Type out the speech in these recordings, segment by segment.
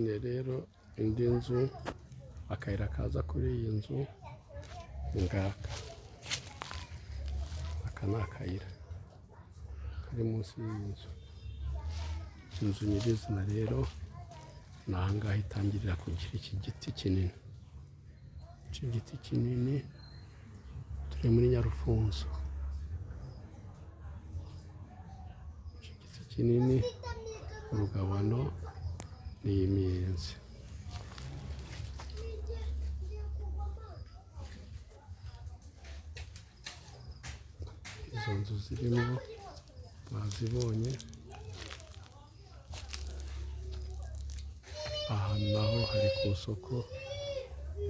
Rero indi nzu, akayira kaza kuri iyi nzu ngaka. Aka ni akayira kari munsi y'iyi nzu. Inzu nyirizina rero ni aha ngaha itangirira kugira iki giti kinini. Iki giti kinini, turi muri Nyarufunzo. Iki giti kinini, urugabano ni iyi miyenzi. Izo nzu zirimo mwazibonye, aha naho hari ku isoko,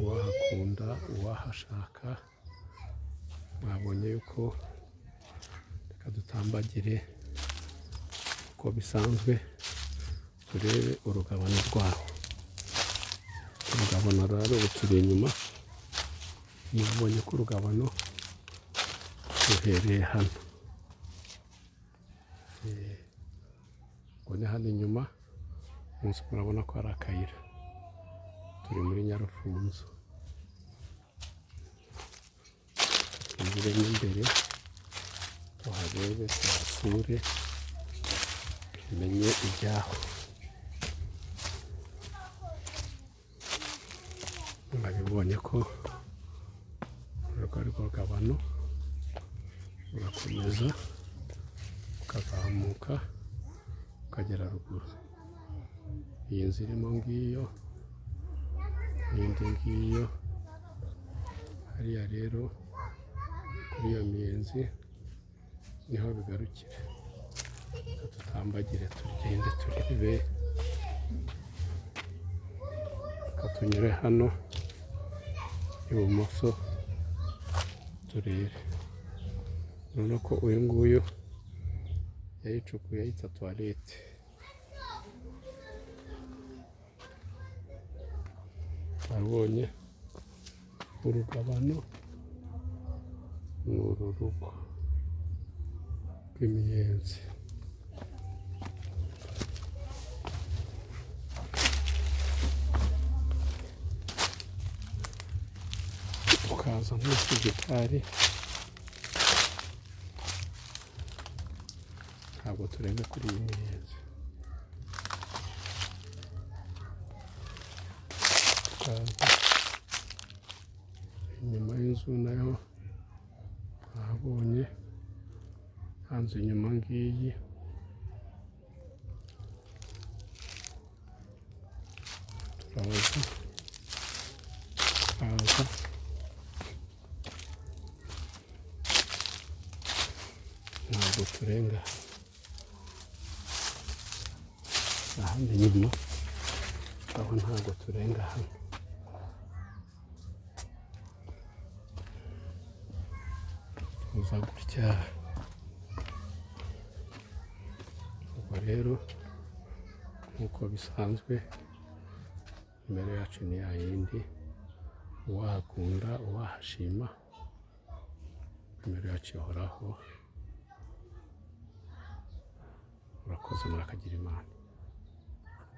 uwahakunda, uwahashaka, mwabonye yuko. Reka dutambagire uko bisanzwe, turebe urugabano rwaho. Urugabano rero turi inyuma, mwabonye ko urugabano ruhereye hano. Ubwo ni hano inyuma, munsi murabona ko hari akayira. Turi muri Nyarufunzo. Twinjiremo imbere, tuharebe, tuhasure, tumenye ibyaho. Mwabibonye ko uru ari rugabano, urakomeza ukazamuka ukagera ruguru. Iyi nzu irimo ngiyo, iyindi ngiyo, hariya rero kuri iyo miyenzi niho bigarukira. Reka dutambagire, tugende turebe, reka tunyure hano ibumoso turebe. Urabona ko uyu nguyu yayicukuye ayita toilette. Wabonye urugabano ni uru rugo rw'imiyenzi. Ukaza muri iki gikari, ntabwo turenga kuri iyi miyenzi. Tukaza inyuma y'inzu nayo mwahabonye, ya nzu inyuma ngiyi. Turaza, tukaza ntabwo turenga ahandi inyuma aho, ntabwo turenga hano. Tuza gutya. Ubwo rero nk'uko bisanzwe, nimero yacu ni ya yindi, uwahakunda, uwahashima, nimero yacu ihoraho. Murakoze, murakagira Imana.